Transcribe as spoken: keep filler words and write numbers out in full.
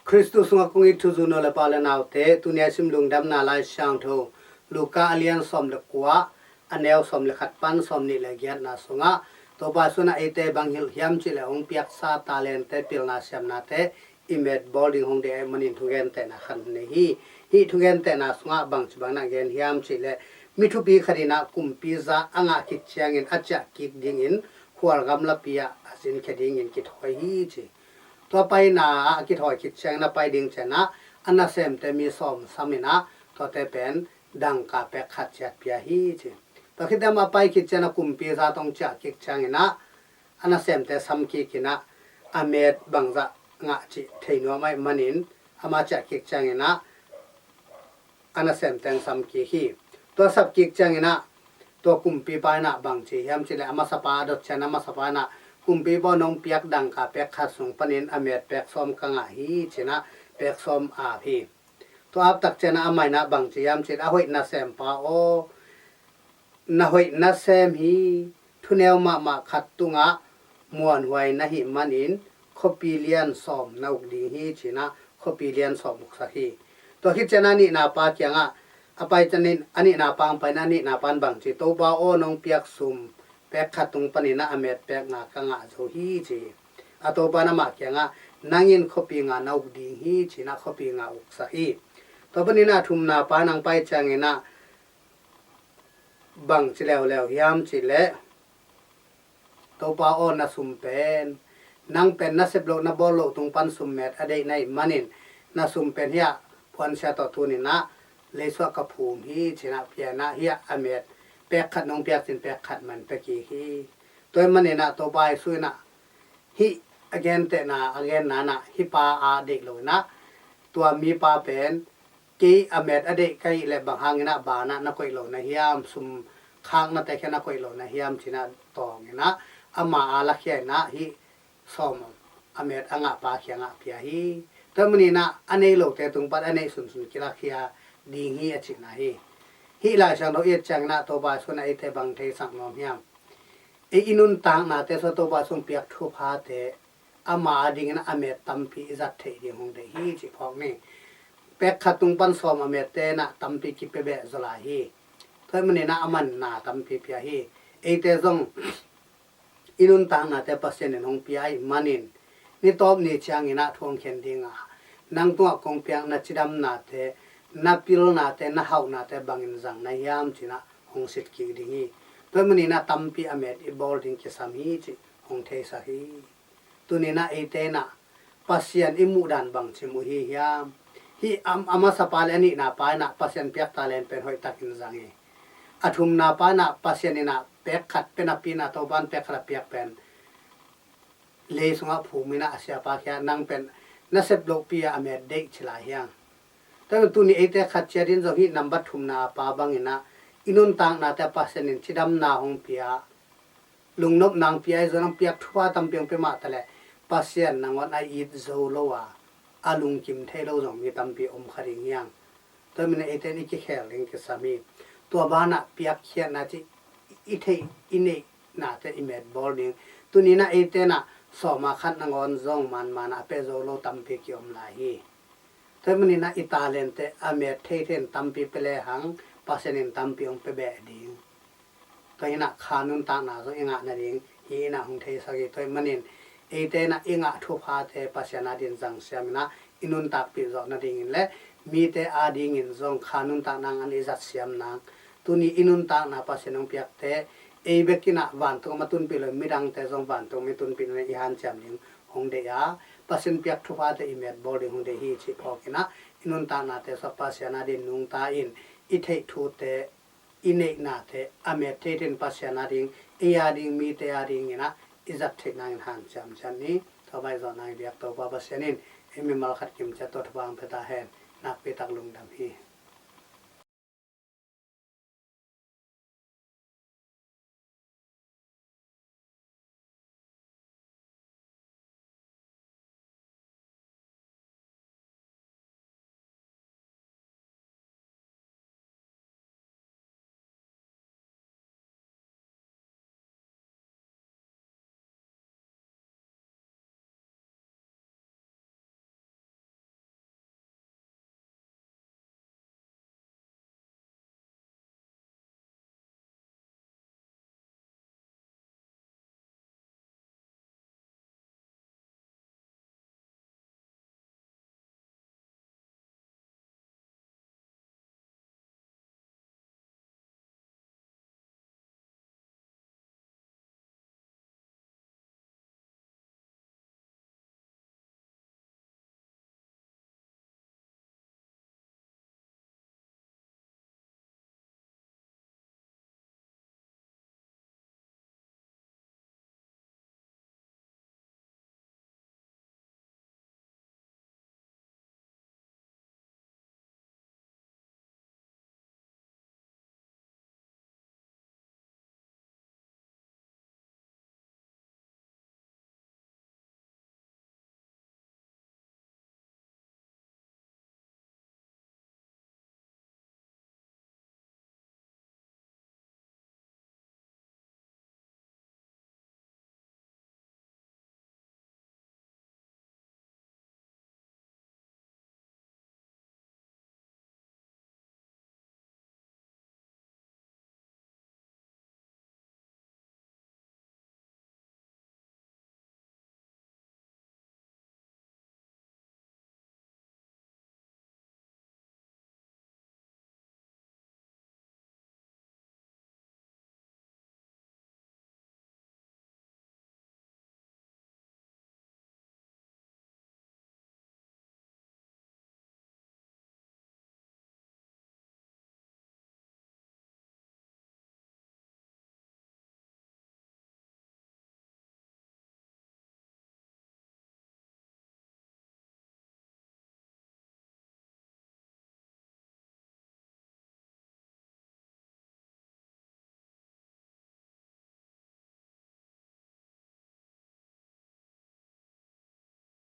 Khristu sungah kong it thu zu nu le pa le naute, tuni a sim lungdamna Lai Siangtho Luka a lian sawm le kua, a neu sawm le khat pan sawm nih le giatna sungah, Topa Jesu in eite bang hilh hiam cih leh hong piaksa talente, pilna siamnate i met bawl ding hong deih ahih manin thugentehna khat nei hi. Hih thugentehna sungah bangci bangin a gen hiam cih leh mi thupi khat in ah kumpi za a ngah khit ciangin a ciah kik dingin khual gamlapi ah a zinkhia dingin kithawi hi ci. Tua paina ah a kithawi khit ciangin a pai ding ciangin ah a nasemte mi sawm sam in ah tuate pen dangka pek khat ciat pia hi ci. Tua khit ciangin a pai khit ciangin a kumpi za tawh hong ciah kik ciangin ah a nasemte sam kik in ah a met bangzah ngah cih thei nuam ahih manin ama ciah kik ciangin ah a nasemte hong sam kik hi. Tua sap kik ciangin ah tua kumpipa in ah bang ci hiam cih leh a masapa a dot ciangin a masapa in ah, "Kumpipa aw, nong piak dangka pek khat sung panin a met pek sawm ka ngah hi," ci in ah pek sawm ap hi. Tua ap tak ciangin ah amah in ah bang ci hiam cih leh, "A hoih nasempa aw, na hoih nasem hi. Thuneu mahmah khat tungah muanhuai na hih manin khuapi lian sawm na uk ding hi," ci in ah khuapi lian sawm uksak hi. Tua khit ciangin a nihna pa kiangah a pai ciangin a nihna pa hong pai in ah a nihna pa in bang ci, "Topa aw, nong piak sum pek khat tung panin ah a met pek nga ka ngah zo hi," ci hi. A topa in amah kiangah, "Nang in khuapi nga na uk ding hi," ci in ah khuapi nga uksak hi. Tua panin ah a thumna pa in hong pai ciangin ah bang ci leuleu hiam cih leh, "Topa aw, na sum pen, nang pen na sep loh na bawl loh tung pan sum met a deih na hih manin na sum pen hiah puansia tawh tuni in ah leisuah ka phum hi," ci in ah pia in ah hiah a met pek khat nong piak cin pek khat mah in pia kik hi. Tua ahih manin ah Topa Jesu in ah hih a gentehna a genna in ah hih pa a deih lo in ah tua mipa pen, "Kei a met a deih ka hih leh bang hangin ah banah na koih lo na hiam, sum khaknate khia na koih lo na hiam?" ci in ah tawng in ah ama a lakhia in ah hih sawm a met a ngah pa kiangah pia hi. Tua ahih manin ah a nei lote tung pan a neih sunsun kilakhia ding hi a cihna hi. Hih Lai Siangtho i et ciangin ah Topa Jesu in ah eite bang theisak nuam hiam? Ei i nuntaknate sungah Topa Jesu in piak thuphate ama adingin a met tampi i zat theih ding hong deih hi cih phawk ni. Pek khat tung pan sawm a mette in ah tampi kipia beh zaw lai hi. Tua ahih manin ah aman na tampi pia hi. Eite zong i nuntaknate Pasian in hong pia ahih manin ni tawp ni ciangin ah thu hong khen ding a, "Nang tungah kong piak na cidamnate, na pilnate, na hauhnate bangin zang na hiam?" ci in ah hong sit kik ding hi. Tua ahih manin ah tampi a met i bawl ding kisam hi cih hong theisak hi. Tuni in ah eite in ah Pasian i muh dan bangci muh i hi hiam? Hih a, a masapa le a nihna pa in ah Pasian piak talent pen hoihtakin zang hi. A thumna pa in ah Pasian in ah pek khat pia napi in ah Topa in pek khat a piak pen lei sungah phum in ah a siapa kiangah, "Nang pen na sep lohpi a a met deih," ci lai hi hang. Tua ahih manin tuni eite khat ciat in zong hih nambat thumna pa bangin ah i nuntaknate Pasian in cidamna hong pia, lungnopna hong pia, ahi zongin hong piak thupha tampi hong pia mah taleh Pasian nangawn a it zo lo a, a lungkim thei lo zong mi tampi om kha ding hi hang. Tua ahih manin eite in i kikhel ding kisam hi. Tua banah piakkhiatna cih i theih i neihnate i met bawl ding. Tuni in ah eite in ah sawm a khat nangawn zong manman a pia zo lo tampi kiom lai hi. Tua ahih manin ah i talente a met thei thei in tampi pia lehang Pasian in tampi hong pia beh ding. Tua hi in ah kha nuntakna zong i ngah nading hih in ah hong theisak hi. Tua ahih manin eite in ah i ngah thuphate Pasian adingin zang siam in ah i nuntakpih zawh nadingin le mite adingin zong kha nuntakna ngan i zat siam nang. Tuni i nuntakna Pasian hong piakte ei bek in ah vantung a tunpih lo in midangte zong vantung a tunpih nading i hanciam ding hong deih a, Pasian piak thuphate i met bawl ding hong deih hi cih phawk in ah i nuntaknate sungah Pasian adingin nungta in i theih thute, i neihnate a met thei thei in Pasian ading, ei ading, mite adingin ah i zat theih nangin hanciam ciat ni. Tua bang i zawh nangin biak Topa Pasian in ei mimal khat kim ciat tawh thupha hong pia ta hen. Nakpi tak lungdam hi.